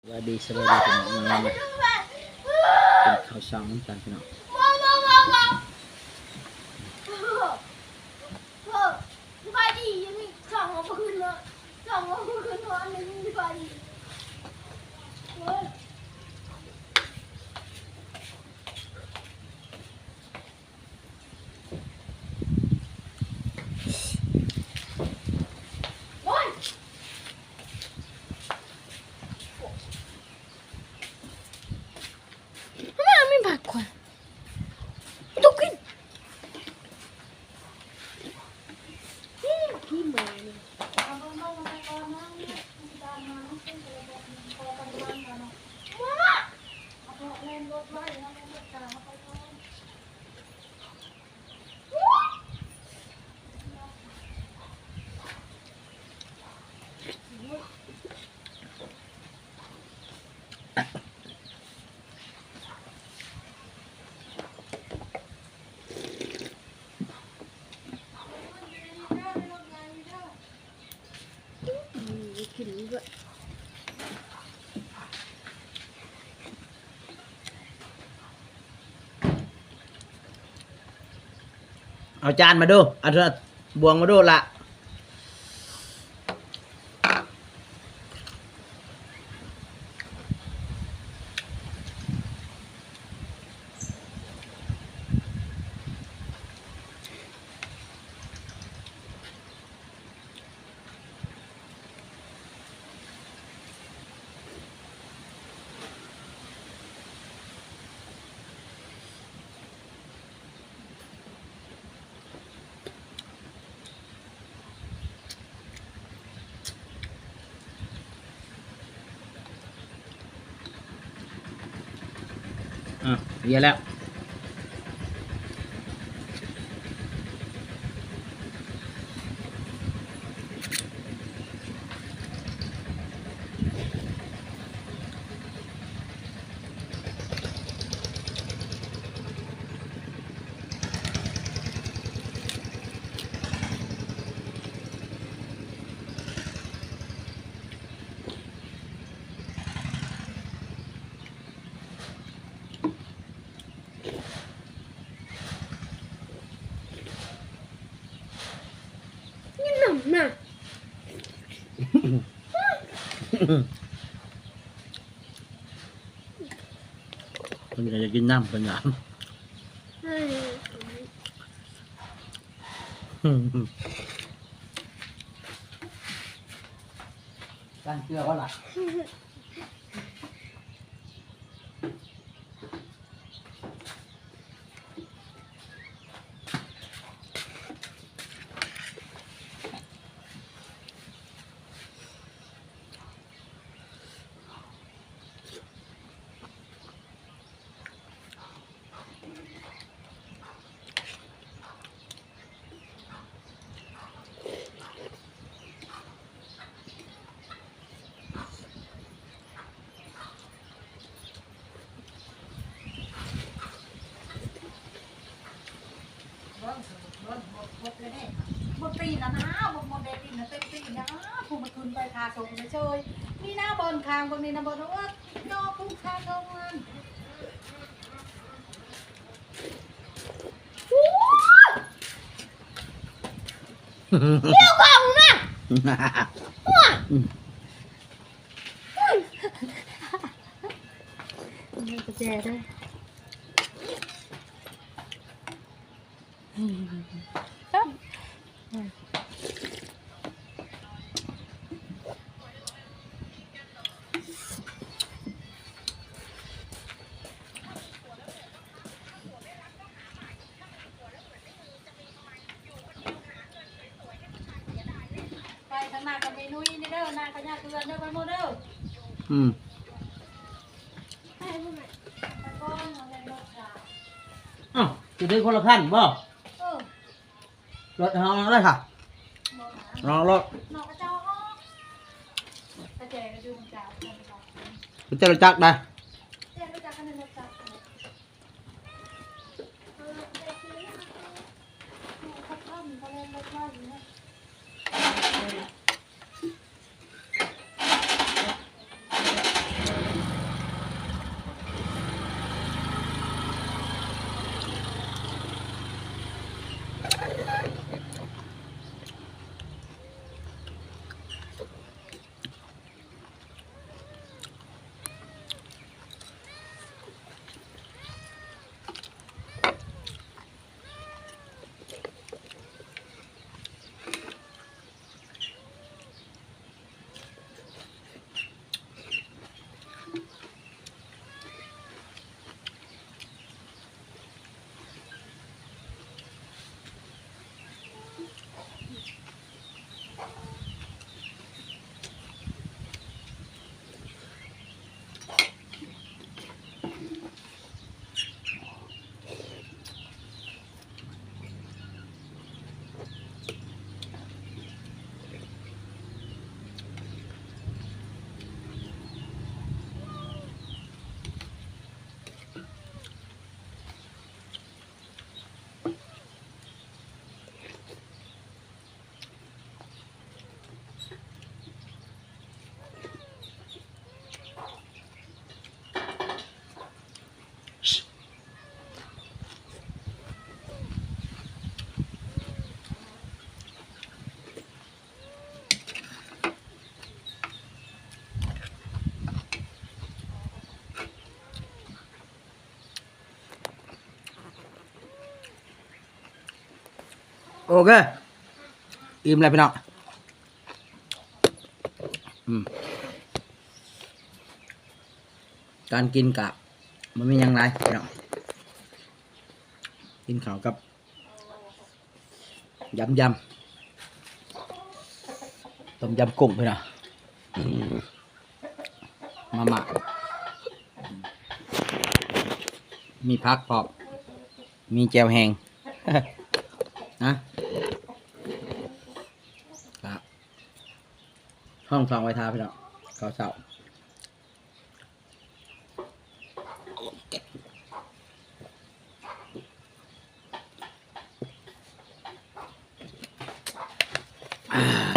ສະບາຍດີ ສະບາຍດີພີ່ນ້ອງ ມາ ມາ ມາ ກິນເຂົ້າເຊົ້ານຳກັນພີ່ນ້ອງ. ສະບາຍດີ ຍັງມີສອງ ເອົາບໍ່ຂຶ້ນເນາະ ສອງ ເອົາບໍ່ຂຶ້ນເນາະ ອັນໜຶ່ງ ສະບາຍດີ. ໂອ້ຍ ມາ ມີຜັກຂວາ ບໍ່ຕ້ອງກິນ ກິນມານີ້. ເອົາຈານມາດູ ເອົາຖ້ວຍ ບ່ວງມາດູລະ. ອ່ະ ເບຍແລ້ວ. ກິນນ້ຳນະ ເພິ່ນກໍຢາກກິນນ້ຳເພິ່ນວ່າ. ຕັ້ງເທື່ອບໍ່ລະ? ບໍ່ຕີນະນະ ບໍ່ ບໍ່ໄດ້ຕີນນະ ເຕັມຕີນນະ ຜູ້ມາຂຶ້ນໄປຄາຊົງໄປເຊີຍ ນີ້ນະ ບ່ອນຂ້າງເບິ່ງນີ້ນະ ບ່ອນ ໂອ້ຍ ນອກຜູ້ຄາຊົງນັ້ນ. ເຈົ້າຂອງນະ ກະແຈເດີ. ໄປທາງໜ້າກັບເມນູນີ້ເດີ ນາງຂະຫຍະເຮືອນເດີ ໄປໝົດເດີ. ອືມ ອ້າວ ຊິໄດ້ຄົນລະຄັນບໍ່? ເອີ ລົດເຮົາເອົາໄດ້ຄ່ະ ເອົາລົດ ເອົາລົດຈັກໄດ້. ເ ໂອເຄ ອີ່ມແລ້ວພີ່ນ້ອງ. ອືມ ການກິນກະບໍ່ມີຫຍັງຫຼາຍພີ່ນ້ອງ ກິນເຂົ້າກັບ ຢຳຢຳ ຕົ້ມຢຳກຸ້ງພີ່ນ້ອງ ມາມ່າ ມີຜັກພ້ອມ ມີແຈ່ວແຫ້ງ ນະ ກະຫ້ອງສອງໄວ້ຖ້າພີ່ນ້ອງ ເຂົ້າເຊົ້າ. ອ່າ